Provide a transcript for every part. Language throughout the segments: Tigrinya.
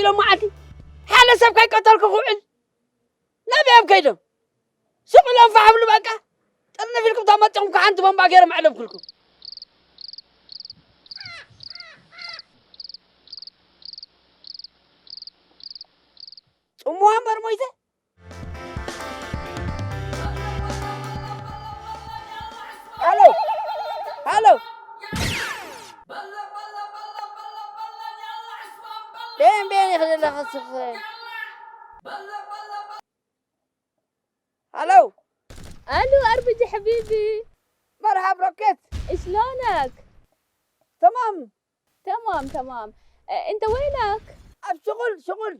ኢሎም መዓልቲ ሓደ ሰብ ከይቀተልኩ ክውዕል ናበይ እዮም ከይዶም? ስቕ ኢሎም ፋሕ ብሉ በቃ። ጥርንፍ ኢልኩም ተመፂኹም ከሓንቲ ቦምባ ገይሮም ኣዕለምኩልኩም። ጽምዋ እምበር ሞይተ። ሃሎ፣ ሃሎ። بين بين يخلي لك الصخر. هلو. الو اربجي حبيبي. مرحب روكيت. شلونك؟ تمام. تمام تمام. آه، انت وينك؟ اب شغل شغل.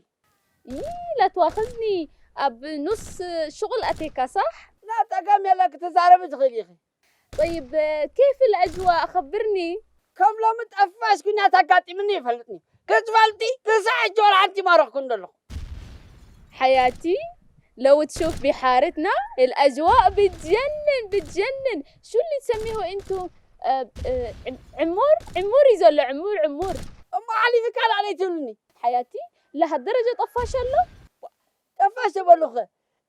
يي، لا تواخذني. اب نص شغل اتيكا صح؟ لا تقام يلا تزارب تخليخي. طيب، آه، كيف الاجواء خبرني. ከም ሎሚ ጠፋሽ ኩናት ኣጋጢምኒ ይፈልጥኒ። ክትፈልጢ ክሳዕ ሕጂ ዋላ ሓንቲ ማረኽኩ እንደለኹ። حياتي، لو تشوف بحارتنا، الأجواء بتجنن، بتجنن. شو اللي تسميه انتو؟ آه، آه، عم- عمور؟ عمور يزول عمور، عمور. እሞ ሓሊፍካ ዳኣ ለይትብልኒ። حياتي، لهالدرجة طفاش له؟ ጠፋሽ ተበሉኸ።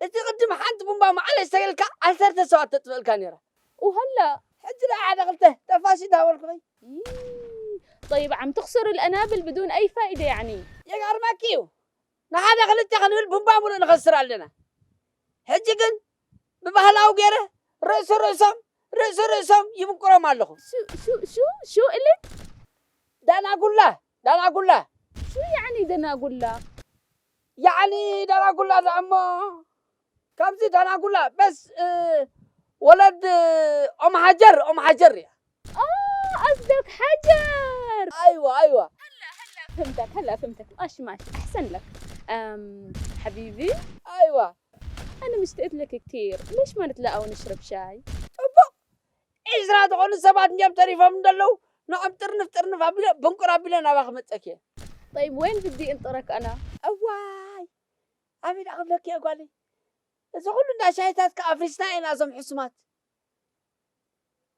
እቲ ቅድም ሓንቲ ቡምባ መዓለሽ ተገልካ ዓሰርተ ሰባት ተጥፍእልካ ነይራ። وهلا؟ ሕጂ ደኣ ሓደ ክልተ ጠፋሽ እንዳበልኩ ኸይ። ይይ። طيب، عم تخسر الأنابل بدون أي فائدة يعني. የጋርመኪ እዩ። ንሓደ ክልተ ክንብል ቡምባ ሙሉእ ንኸስር ኣለና። ሕጂ ግን ብባህላዊ ገይረ ርእሲ ርእሶም ርእሲ ርእሶም ይምንቁሮም ኣለኹ። شو شو شو شو قلت؟ ዳናጉላ ዳናጉላ። شو يعني دناغولا؟ ያዕኒ ዳናጉላ ደኣ እሞ ካብዚ ዳናጉላ በስ እ፣ ወለድ ኦም ሓጀር ኦም ሓጀር እያ። اه، قصدك حجر. ايوه ايوه. هلا هلا فهمتك، هلا فهمتك. ماشي ماشي، احسن لك. أم حبيبي، ايوه. انا مشتقت لك كتير، ليش ما نتلاقى ونشرب شاي؟ ጽቡቕ። ዒስራ ዝኾኑ ሰባት እንዲዮም ተሪፎም እንደለዉ ንዖም ጥርንፍ ጥርንፍ ኣቢለ ብንቁር ኣቢለ ናባኺ መጸኪ እየ። طيب، وين بدي انطرك انا؟ እዋይ ኣበይ ደኣ ክብለኪ እየ ጓለይ። እዚ ኩሉ እንዳ ሻሂታት ከኣ ኣፍሪስና ኢና እዞም ሕሱማት።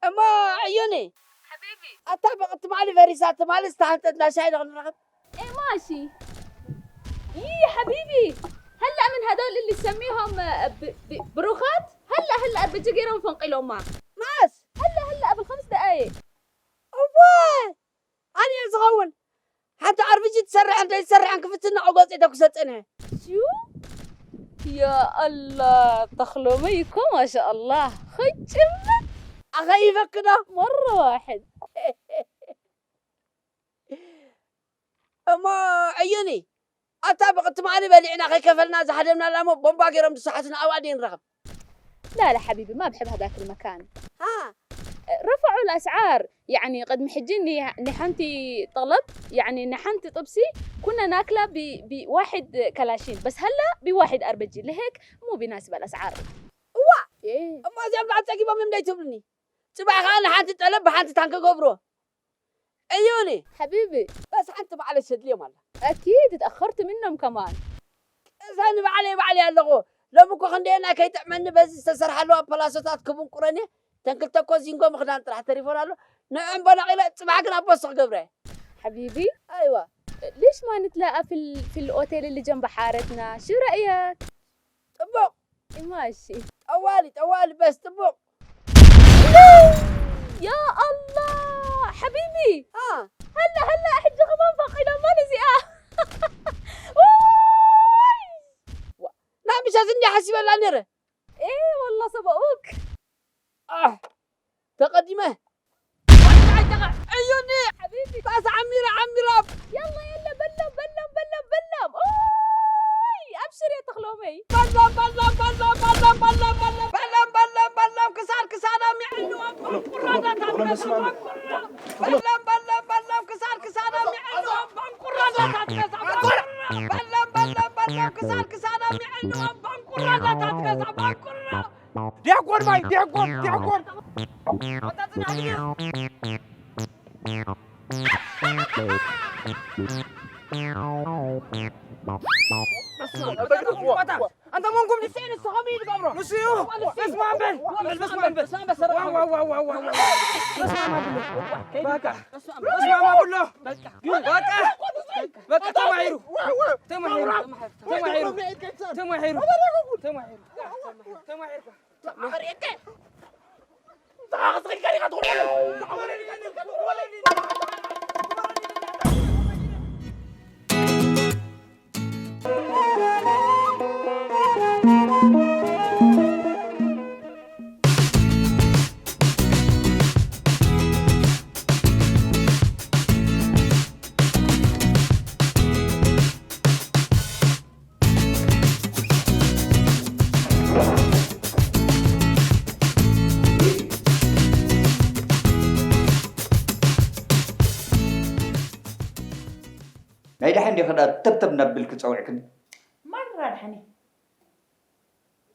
እሞ ዕዩኒ ሓቢቢ። ኣታ ብቕቲ ማሊ ፈሪሳ ትማሊ ዝተሃንጠት እንዳ ሻሂ ዶ ክንረኽብ? ايه ماشي. يي حبيبي، هلا من هدول اللي تسميهم آه، ب- ب- بروخات، هلا هلا بجي غيرهم فنقلهم معك. ማስ هلا هلا قبل خمس دقايق. እዋይ ኣነ እየ ዝኸውን። ሓንቲ ኣርብጂ ትሰርሕ እንተ ይሰርሕ እንክፍትና ኦጎፅ ተኩሰ ፅንሐ። شو؟ يا الله، تخلو ميكو ما شاء الله. خجم. ኣኸይበክዶ مرة واحد. እሞ ዕዩኒ ኣታ ብቕትማሊ በሊዕና ከይከፈልና ዝሃደምናላ እሞ ቦምባ ገይሮም ዝሰሓቱና ኣብኣ ደይ ንረኽብ። لا لا حبيبي، ما بحب هذاك المكان. ها. رفعوا الأسعار. يعني قد محجين نحنتي طلب، يعني نحنتي طبسي كنا ناكله ب- بواحد كلاشين، بس هلا بواحد أربجي، لهيك مو بيناسب الأسعار. እዋ እيه. እሞ እዚኦም በዓል ፀጊቦም እዮም ደይትብልኒ። ፅባሕ ከዓ ንሓንቲ ጠለብ ብሓንቲ ታንኪ ገብርዎ። ዕዩኒ حبيبي. በስ ሓንቲ በዓል ሸድልዮም ኣላ። أكيد اتأخرت منهم كمان. እዛ ንባዕለይ ባዕለይ ኣለኹ። ሎሚ እኮ ክንደየና ከይጥዕመኒ በዚ ዝተሰርሓለዋ ፓላሶታት ክብንቁረን እየ። ተን ክልተ እኮ ዚንጎ ምኽዳን ጥራሕ ተሪፎን ኣሎ። ንዕኦም በነቒለ ፅባሕ ግን ኣብ በሱ ክገብረ እየ። حبيبي. ኣይዋ። ليش ما نتلاقى في ال- في الأوتيل اللي جنب حارتنا؟ شو رأيك؟ ጥቡቕ። ماشي. ጠዋሊ ጠዋሊ በስ ጥቡቕ። يا الله حبيبي. ها. هلا هلا حجة كمان فقينا ما نزيقة. ናይ ምሸት እንዲ ሓሲበላ ነይረ። ايه والله سبقوك. ኣህ ተቐዲመ። ወጣዕተቐ ዕዩኒ። حبيبي. ጣስ ዓሚረ ዓሚረ። يلا يلا بلم بلم بلم بلم. أوي، أبشر يا تخلومي. በላም በላም በላም በላም በላም በላም በላም በላም በላም ክሳድ ክሳዳ ሚዕልዋ ባንቁራዳታት ገዛ ባንቁራ። በላም በላም በላም ክሳድ ክሳዳ ሚዕልዋ ባንቁራዳታት ገዛ ባንቁራ። በላም በላም በላም ክሳድ ክሳዳ ሚዕልዋ ባንቁራዳታት ገዛ ባንቁራ። ዲያቆን ማይ ዲያቆን ዲያቆን። أنت ممكن نسيني الصغامي اللي قبره. نسيو. اسمع بن. اسمع بن. اسمع بن. واو، واو، واو، واو، واو. اسمع ما بقول له. بقى. بقى. بقى. በቃ ተማሂሩ። ተማሂሩ። ተማሂሩ። ተማሂሩ። ተማሂሩ። ናይ ደሓን ዲኺ ደኣ ተብተብ እናብልኪ ጸዊዕክኒ? ማራ ደሓን እየ።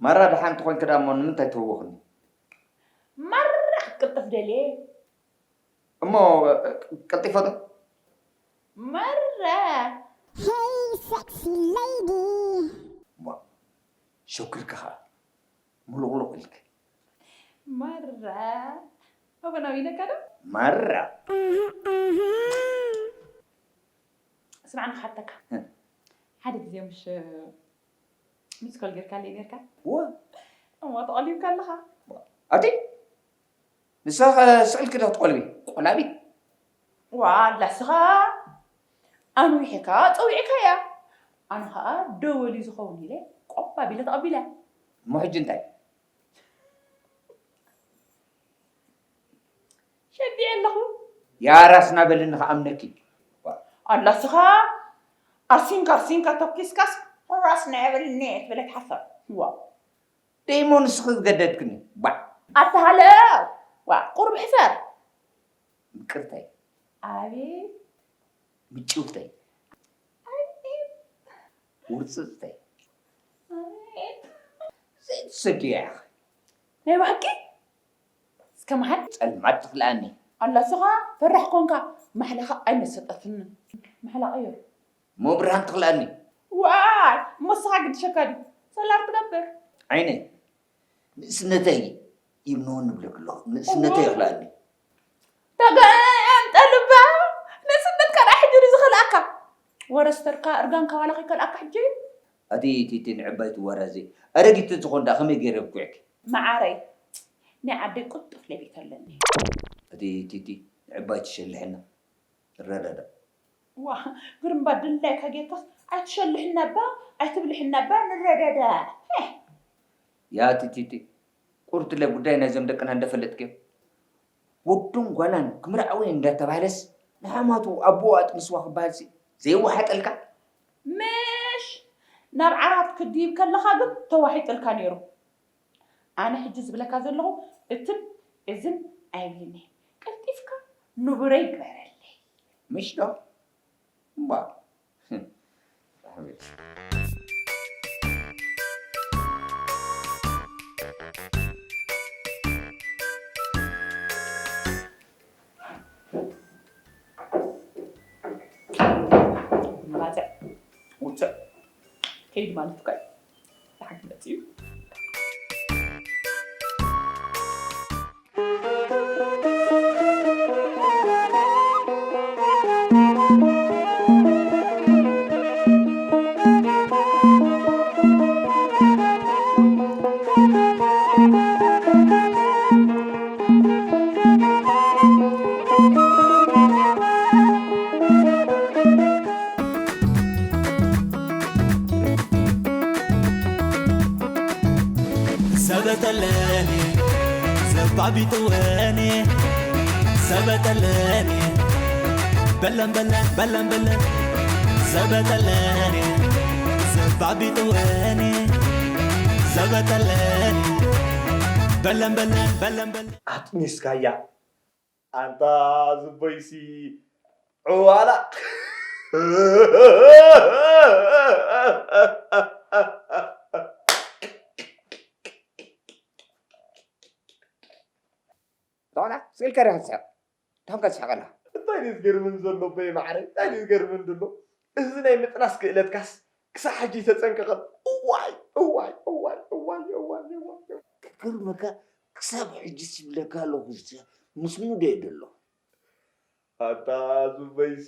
ማራ ደሓን እንተኾንኪ ደኣ እሞ ንምንታይ ትህውኽኒ? ማራ ክትቅልጥፍ ደልየ። እሞ ቀልጢፈ ዶ? ማራ። Hey, sexy lady. ዋ፣ ሸኩርኪ ኸኣ። ሙሉቕሉቕ ኢልኪ። ማራ። ኣቦና ዊነካ ዶ? ማራ። ኣሃ፣ ኣሃ። ስማዕ፣ ንክሓተካ። እ። ሓደ ግዜ ምሽ ሚስ ኮል ጌርካለይ ኔርካ? እወ። እሞ ተቐሊብካ ኣለኻ። ኣቲ ንስኻ ስቕ ኢልኪ ዶ ክትቆልቢ? ቆላቢት። ዋላ ንስኻ ኣንዊሕካ ጸዊዕካያ። ኣነ ኸኣ ደወል እዩ ዝኸውን ኢለ ቆብ ኣቢለ ተቐቢለ። እሞ ሕጂ እንታይ? ሸቢዐ ኣለኹ። ያ ራስና በልኒ ክኣምነኪ። ኣላ ንስኻ ኣርሲንካ ኣርሲንካ ተኪስካስ ራስና የብልኒ ትብል ትሓፍር። ዋ። ደይሞ ንስኺ ዝገደድክኒ። ባዕ። ኣታ ሃለው። ዋ፣ ቁሩብ ሕፈር። ምቅርተይ። ኣቤት። ምጭውተይ። ኣቤት። ውርጽጽተይ። ኣቤት። ዘይትሰድያ ኢኺ። ናይ ብሓቂ? እስከ መሓል። ጸልማት ትኽልኣኒ። ኣላ ንስኻ ፈራሕ ኮንካ፣ ማሕላኻ ኣይመሰጠትንን። ማሕላ ቀይር። እሞ ብርሃን ትኽልኣኒ። ዋይ፣ እሞ ንስኻ ግድሸካ ድዩ? ሶላር ትገብር። ዓይነይ፣ ንእስነተይ ይብንወኒ እብለኪ ኣለኹ። ንእስነተይ እወ። ይኽልኣኒ። ተገንጠል እባ፣ ንእስነትካ ደኣ ሕጂ ድዩ ዝኸልኣካ? ወረ ስተርካ እርጋንካ ዋላ ከይከልኣካ ሕጂ? ኣቲ ቲቲ ንዕባይ ትወራዘይ። ኣረጊት እንተኾን ደኣ ከመይ ገይረ ኣብኪዐኪ? መዓረይ፣ ናይ ዓደይ ቅልጡፍ ለቤት ኣለኒ። ኣቲ ቲቲ ንዕባይ ትሸልሕና። ንረዳዳእ። ዋ፣ ግርምባ ድላይካ ጌርካስ ኣይትሸልሕና እባ፣ ኣይትብልሕና እባ፣ ንረዳዳእ። ሄ። ያ ቲቲቲ፣ ቁርትለ ጉዳይ ናይዞም ደቅና እንደፈለጥክዮ። ወዶም ጓላን ክምርዓው እየ እንዳተባህለስ፣ ንሓማቱ ኣቦኡ ኣጥንስዋ ክበሃልሲ ዘይወሓጠልካ? ምሽ! ናብ ዓራት ክድይብ ከለኻ ግን ተዋሒጥልካ ነይሩ። ኣነ ሕጂ ዝብለካ ዘለኹ እትን እዝን ኣይብልን እየ። ቀልጢፍካ ንቡረይ ግበረለይ። ምሽ ዶ? እምባ። ራሕመት። መባፅዕ ውፅዕ ከይድ ማለት እኮ እዩ። ብሓቂ መፅዩ። ሰበተለኒ ዘባቢጥወኒ ሰበተለኒ በለን በለን በለን በለን ሰበተለኒ ዘባቢጥወኒ ሰበተለኒ በለን በለን በለን በለን ኣጥኒስካያ ኣንታ ዝበይሲ ዕዋላ። ዳና ስልከ ዳን ስሐቅ ዳን ስሐቅ ኣላ። እንታይ ድዩ ዝገርምን ዘሎ በይ ማዕረ እንታይ ድዩ ዝገርምን ዘሎ? እዚ ናይ ምጥናስ ክእለትካስ ክሳብ ሕጂ ተጸንቀቐ። እዋይ እዋይ እዋይ እዋይ እዋይ እዋይ። ክገርመካ ክሳብ ሕጂ ይብለካ ኣለኹ ምስ ሙደ ዘሎ። ኣታ ዙበይሲ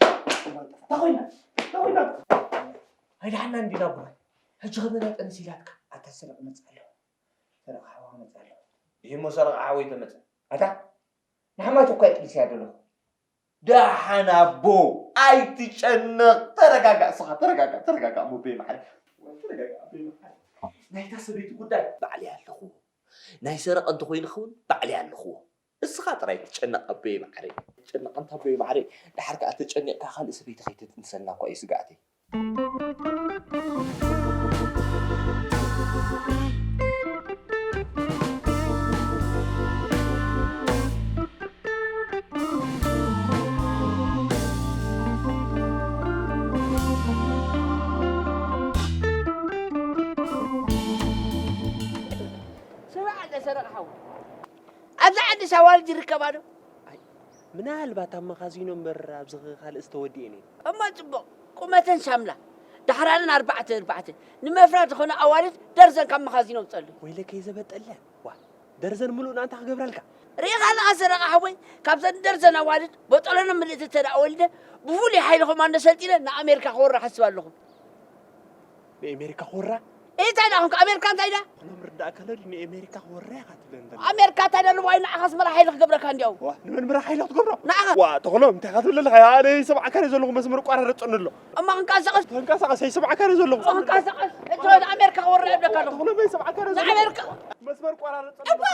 እዋይ፣ ጠፋ። እንታይ ኮይና? እንታይ ኮይና? ኣይደሓና እንዲና፣ ብራይ። ሕጂ ከመና ጠንስ ኢላትካ? ኣታ ሰረቕ መጽእ ኣለኹ። ሰረቕ ሓዋ መጽእ ኣለኹ። ይህ እሞ ሰረቕ ሓወይ ተመጽእ። ኣታ ንሓማት እኳ ይጥንስ እያ ዘለኹ። ደሓን ኣቦ፣ ኣይትጨነቕ። ተረጋጋእ፣ እስኻ ተረጋጋእ፣ ተረጋጋእ፣ ሙቤ ማዕረ። ተረጋጋእ፣ ሙቤ ማዕረ። ናይታ ሰበይቲ ጉዳይ ባዕለይ ኣለኹዎ። ናይ ሰረቐ እንተኾይኑ ኸውን ባዕለይ ኣለኹዎ። እስኻ ጥራይ ትጨነቕ ኣቦየ ማዕረ። ትጨነቕ ኣንታ ኣቦየ ማዕረ። ደሓር ከኣ ተጨኒቕካ ካልእ ሰበይቲ ከይትጥንሰልና እኳ እዩ ስጋኣተይ። ኣብዚ ዓድስ ኣዋልድ ይርከባ ዶ? ምናልባት ኣብ መኻዚኖ እምበር ኣብዚ ካልእስ ተወዲኤን እየን። እሞ ጽቡቕ፣ ቁመተን ሻምላ፣ ዳሕራነን ኣርባዕተ ኣርባዕተ፣ ንመፍረ ዝኾነ ኣዋልድ ደርዘን ካብ መኻዚኖ ኣውጸሉ። ወይለከይ ዘበጠለ፣ ዋ፣ ደርዘን ምሉእ ንኣንታ ክገብረልካ። ርኢኻ ኣለኻ ሰረቓ ሓወይ፣ ካብዘን ደርዘን ኣዋልድ ቦጦሎኖ ምልእቲ እንተ ደኣ ወሊደ፣ ብፍሉይ ሓይሊ ኮማንዶ ሰልጢነ ንኣሜሪካ ክወርር ሓስብ ኣለኹ። ንኤሜሪካ ክወራ እንታይ ደኣ ኹንካ ኣሜሪካ እንታይ ደኣ ክነምር ደኣ ከለዲ ንኤሜሪካ ክወራ ኢኻ ትብለኒ ዘለኻ። ኣሜሪካ እንታይ ደኣ ልዋይ ንዓኻስ መራሕ ሓይሊ ክገብረካ እንዲያው ዋ ንመን ምራሕ ሓይሊ ክትገብሮ ንዓኻ ዋ ተኽሎ እንታይ ኢኻ ትብል ዘለኻ ኣነ ይሰምዓካ እየ ዘለኹ መስመር ቋራረጸኒ ኣሎ እማ ክንቀሳቐስ ተንቀሳቐስ ኣይሰምዓካ እየ ዘለኹ ክንቀሳቐስ እቶ ኣሜሪካ ክወራ ይብለካ ኣለኹ ተኽሎ ይሰምዓካ እየ ዘለኹ መስመር ቋራረጸኒ እዋ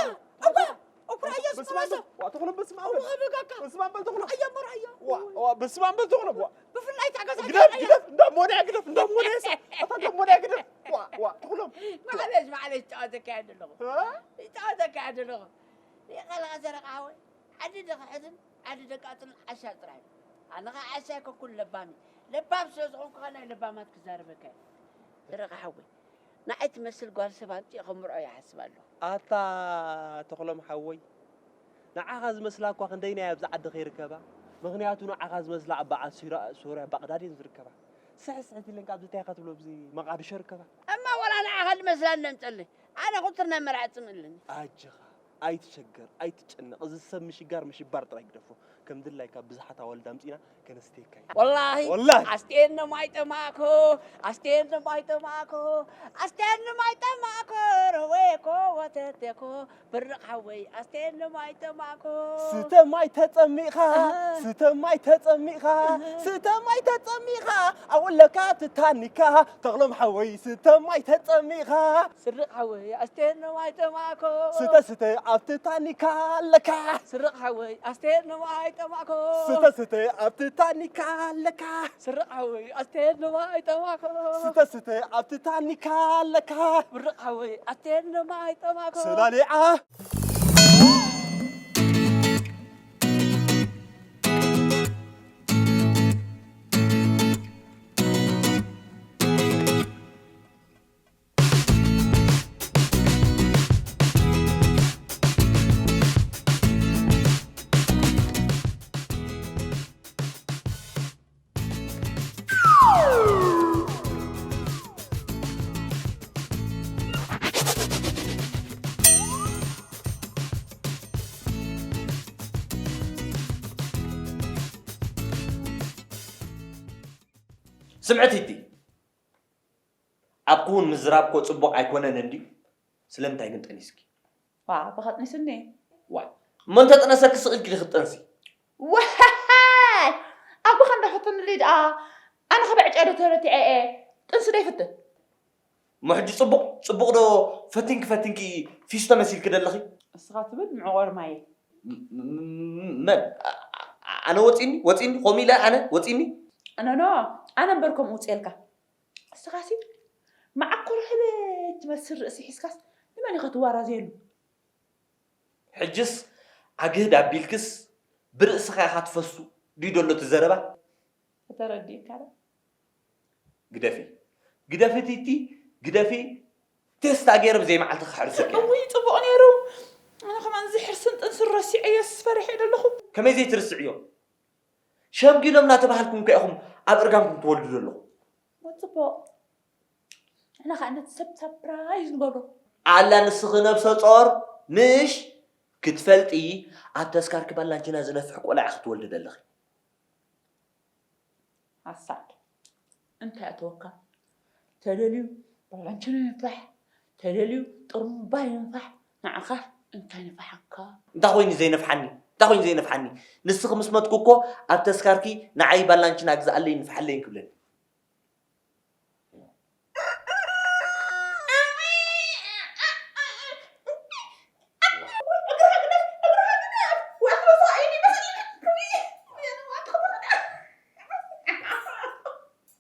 እዋ እዋ እኩራዮ ስማማሰ ዋ ተኽሎ በስመ ኣብ በል ዋ ተኽሎ በስመ ኣብ በል እዋ በጋካ በስመ ኣብ በል ተኽሎ ኣያ መራያ ዋ ዋ በስመ ኣብ በል ተኽሎ ዋ ብፍላይ እታ ገዛ ግደፍ ግደፍ እንዳሞንያ ግደፍ እንዳሞንያ ሳ ኣታ እንዳሞንያ ግደፍ ዋ ዋ ተኽሎ ማዕለሽ ማዕለሽ ጨዋታ ካየድ ኣለኹ ጨዋታ ካየድ ኣለኹ ይቐላ ዘረቃ ወይ ዓዲ ደኽሕትን ዓዲ ደቃጥል ዓሻ ጥራይ ኣነ ኸዓ ዓሻ ኣይኮንኩን ለባም ለባም ስለ ዝኾንኩ ኸዓ ናይ ለባማት ክዛረበካ እየ ዘረቃ ሓወይ ንዓይ ትመስል ጓል ሰብ ኣምፂኤ ከምርዖ ይሓስብ ኣለኹ ኣታ ተኽሎም ሓወይ ንዓኻ ዝመስላ እኳ ክንደይናይ ኣብዚ ዓዲ ከይርከባ ምኽንያቱ ንዓኻ ዝመስላ ኣብ በዓል ሱርያ ባቕዳድ እየን ዝርከባ ስሕስሕት ኢለን ካብዚ እንታይ ኢኻ ትብሎ ኣብዚ መቓድሾ ይርከባ እማ ወላ ንዓኻ ዝመስላ እነምፀለይ ኣነ ኹትር ናይ መርዓ ፅምእልኒ ኣጀኻ ኣይትሸገር ኣይትጨነቕ እዚ ሰብ ምሽጋር ምሽባር ጥራይ ግደፎ ከም ድላይካ ብዙሓት ኣዋልድ ኣምፂና ከነስተየካ ኢና ወላሂ ወላሂ ኣስቴነ ማይ ጠማእኮ ኣስቴነ ማይ ጠማእኮ ኣስቴነ ማይ ጠማእኮ ረወኮ ወተቴኮ ብርቕ ሓወይ ኣስቴነ ማይ ጠማእኮ ስተ ማይ ተጸሚእኻ ስተ ማይ ተጸሚእኻ ስተ ማይ ተጸሚእኻ ኣውለካ ትታኒካ ተኽሎም ሓወይ ስተ ማይ ተጸሚእኻ ስርቕ ሓወይ ኣስቴነ ማይ ጠማእኮ ስተ ስተ ኣብቲ ታኒካ ኣለካ ስርቕ ሓወይ ኣስቴነ ማይ ጠማእኮ ስተ ስተ ኣብቲ ታኒካ ኣለካ ስርቕ ሓወይ ኣስቴነ ማይ ጠማእኮ ስተ ስተ ኣብቲ ታኒካ ኣለካ ብርቕ ሓወይ ኣስቴነ ማይ ጠማእኮ ሰላሊዓ ስምዒት እቲ ኣብ ክውን ምዝራብ እኮ ጽቡቕ ኣይኮነን እንድዩ። ስለምንታይ ግን ጠኒስኪ? ዋ፣ ኣቦኻ ጠኒሱኒ። ዋይ፣ እሞ እንተጠነሰኪ ስቕ ኢልኪ ዲኺ ትጠንሲ? ዋይ፣ ኣቦኻ እንዳፈተኑለይ ደኣ ኣነ ኸ ብዕጫ ዶ ተረቲዐ እየ? ጥንሲ ዶ ይፍትን? እሞ ሕጂ ጽቡቕ ጽቡቕ ዶ ፈቲንኪ ፈቲንኪ ፊስቶ መሲልኪ ደለኺ? እስኻ ትብል ምዕቖር ማየ። መን? ኣነ ወጺኒ? ወጺኒ? ከምኡ ኢለ ኣነ ወጺኒ? ኖኖ፣ ኣነ እምበር ከምኡ ውጽኤልካ። እስኻሲ መዓኮር ህበይ ትመስል ርእሲ ሒዝካስ ንመን ኢኻ ትዋራዘየሉ? ሕጅስ ዓግህድ ኣቢልክስ ብርእስኻ ኢኻ ትፈሱ ድዩ ደሎ እቲ ዘረባ? ተተረዲእካ ዶ? ግደፊ ግደፊ ቲቲ ግደፊ ቴስታ ገይረ ብዘይ መዓልቲ ክሕርስኪ እውይ ጽቡቕ ነይሩ ኣነ ከማን እዚ ሕርስን ጥንስን ረሲዐዮስ ፈሪሐ ደለኹ ከመይ ዘይትርስዕዮ ሸምጊሎም እናተባሃልኩም ከ ኢኹም ኣብ እርጋንኩም ትወልዱ ዘለኹም። ጽቡቕ። ንሕና ኸዓ ነቲ ሰብ ሳፕራይዝ ንገብሮ። ኣላ ንስኺ ነብሰ ጾር ምሽ ክትፈልጢ ኣብ ተስካርኪ ባላንቺና ዝነፍሕ ቆልዓ ክትወልዲ ደለኺ። ሓሳድ እንታይ ኣተወካ? ተደልዩ ባላንችኖ ይንፋሕ፣ ተደልዩ ጥሩምባ ይንፋሕ፣ ንዓኻ እንታይ ነፍሓካ? እንታይ ኮይኑ ዘይነፍሓኒ? እንታይ ኮይኑ ዘይነፍሓኒ? ንስኺ ምስ መትኩ እኮ ኣብ ተስካርኪ ንዓይ ባላንችና ግዝኣለይን ንፍሓለይን ክብለኒ።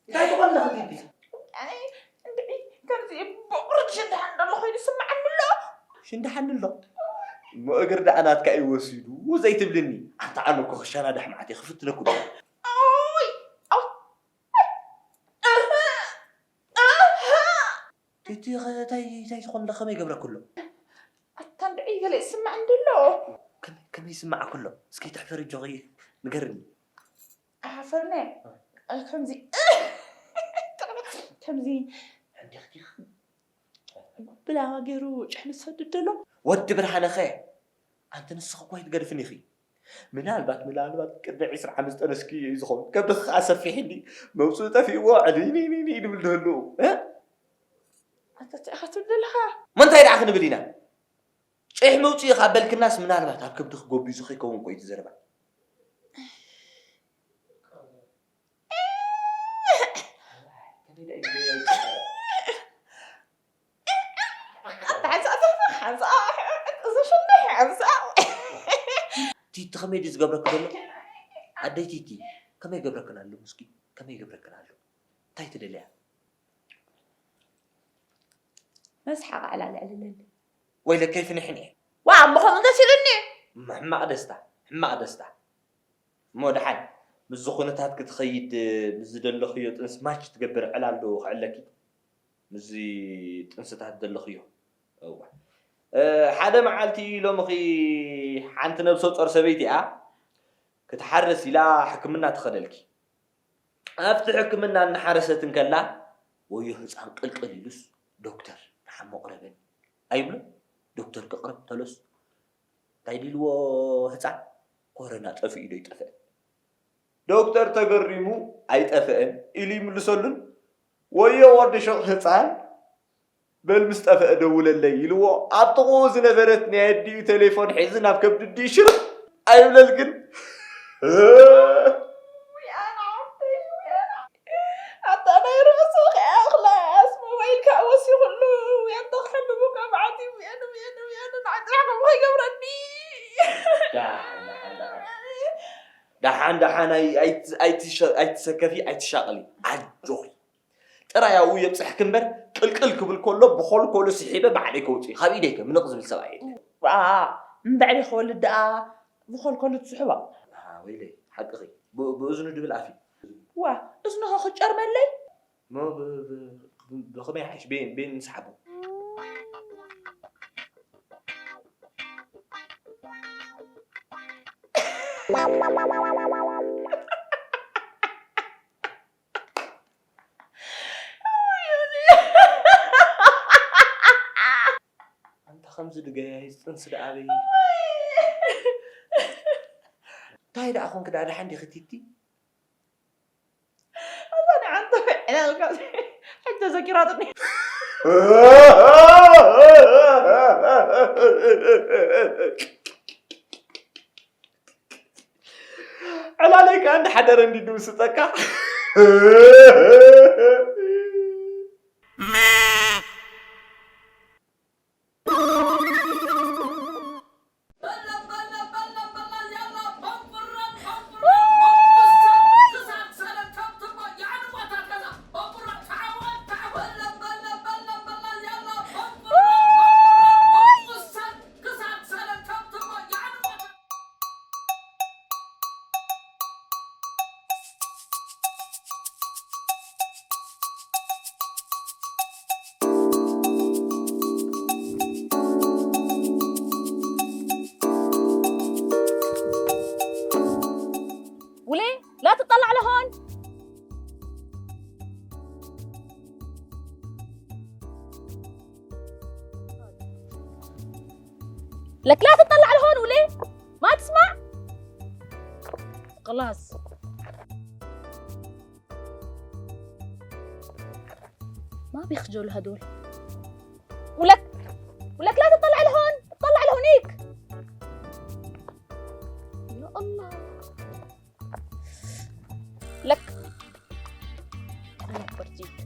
እንታይ ትኾን ኣለኺ ቲቲ? ኣይ እንድዒ ከምዚ ብቑርድ ሽንዳሓን ደሎ ኮይኑ ይስምዓኒ ኣሎ። ሽንዳሓኒ ኣሎ። እሞ እግሪ ደኣ ናትካ እዩ ወሲዱ ዘይትብልኒ። ኣንታ ኣነ እኮ ክሸናዳሕ መዓት እየ ክፍትነኩ ዶ። ኣይ ኣው እህ እህ ቲቲ ኸ እንታይ እንታይ ዝኾን ዶ ከመይ ገብረኩ ኣሎ? ኣታ እንድዒ ይስማዕ እንድሎ። ከመይ ይስማዕ ከሎ እስኪ ትሕፈሪ ጆኺ ንገርኒ። ኣሓፈርነ ከምዚ ከምዚ እንዲኽቲኽ ብላማ ገይሩ ጭሕሚ ዝሰድድ ዘሎ። ወዲ ብርሃነኸ ኣንቲ ንስኺ እኮ ኣይትገድፍን ኢኺ። ምናልባት ምናልባት ቅድሚ ዕስራ ዓመት ዝጠነስክዮ እዩ ዝኸውን። ከብድኺ ከዓ ሰፊሕ እንዲ መውፅኢ ጠፊእዎ ዕልይልይልይ ድብል ዝህልው። ኣንተ እንታይ ኢኻ ትብል ዘለኻ? መንታይ ደኣ ክንብል ኢና? ጭሕ መውፅኢ ካብ በልክናስ ምናልባት ኣብ ከብድኺ ጎቢዙ ከይከውን እኮ እዩ እቲ ዘረባ። ቲቲ ከመይ ድዩ ዝገብረኪ ዘሎ? ኣደይ ቲቲ ከመይ ይገብረክን ኣሎ? ምስኪ ከመይ ይገብረክን ኣሎ? እንታይ ትደልያ? መስሓቕ ዕላል ዕልለኒ። ወይለከይ ፍንሕን እየ። ዋ እሞ ከምኡ እንተስ ኢሉኒ። ሕማቕ ደስታ ሕማቕ ደስታ። እሞ ደሓን ምስዚ ኩነታት ክትኸይድ ምስ ዝደለኽዮ ጥንሲ ማች ትገብር ዕላል ዶ ክዕለኪ? ምስዚ ጥንስታት ዘለኽዮ እዋ ሓደ መዓልቲ ሎምኺ ሓንቲ ነብሰ ጾር ሰበይቲ እያ ክትሓርስ ኢላ ሕክምና ትኸደልኪ ኣብቲ ሕክምና እናሓረሰት እንከላ ወዮ ህፃን ቅልቅል ኢሉስ ዶክተር ንሓሞ ቅረበኒ ኣይብሎ ዶክተር ክቕረብ ተሎስ እንታይ ድልዎ ህፃን ኮረና ጠፍኡ ዶ ይጠፍአ ዶክተር ተገሪሙ ኣይጠፍአን ኢሉ ይምልሰሉን ወዮ ወዲ ሹቕ ህፃን በል ምስ ጠፍአ ደውለለይ ኢልዎ ኣብ ጥቕኡ ዝነበረት ናይ ኣዲኡ ቴሌፎን ሒዙ ናብ ከብዲ ኣዲኡ ሽርቕ ኣይብለልክን ኣታ ናይ ርእሱ ከይኣኽላስ ሞባይልካ ወሲኹሉ ኣታ ክሕምሙካ መዓት እዩ ብኤኑ ብኤኑ ብኤኑ ንዓይ ጥራሕ ከምኡ ከይገብረኒ ደሓን ደሓን ደሓን ኣይትሰከፊ ኣይትሻቐሊ ኣጆኺ ጥራይ ኣብኡ የብፅሕኪ እምበር ቅልቅል ክብል ከሎ ብኾልኮሉ ስሒበ ባዕለይ ከውፅእ ካብ ኢደይ ከምንቕ ዝብል ሰብኣይ የለ። እምበዕሪ ክወልድ ደኣ ብኾልኮሉ ትስሕቦ። ወይለይ ሓቅኺ ብእዝኑ ድብል ኣፍ እዩ። ዋ እዝንኻ ክጨርመለይ። እሞ ብኸመይ ይሓይሽ ቤን ቤን ንስሓቦ። ኣንታ ከምዚ ድገያይዝ ጥንሲ ደኣ ኣበይ እንታይ ደኣ ኮንክ ደኣ ደሓን ዲኺ ቲቲ ኣዛ ንዓንተ ዕላልካ ሕጂ ተዘኪራትኒ ዕላለይ ከዓ እንዳሓደረ እንዲ ድምስጠካ وليه؟ لا تطلع لهون. لك لا تطلع لهون وليه؟ ما تسمع؟ خلاص. ما بيخجلوا هدول. ولك ولك لا تطلع لهون، اطلع لهونيك. يا الله. لك أنا بورجيك.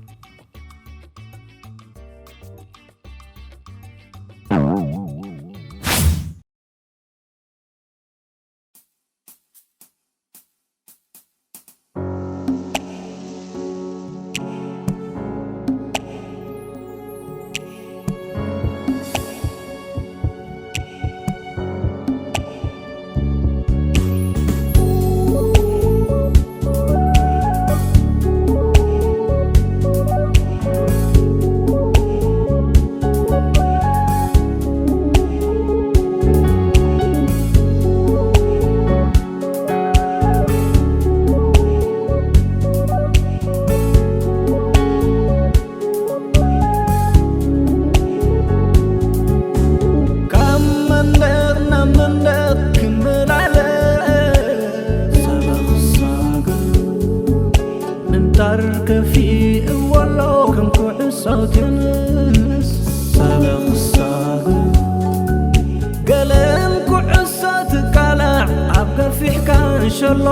ሸሎ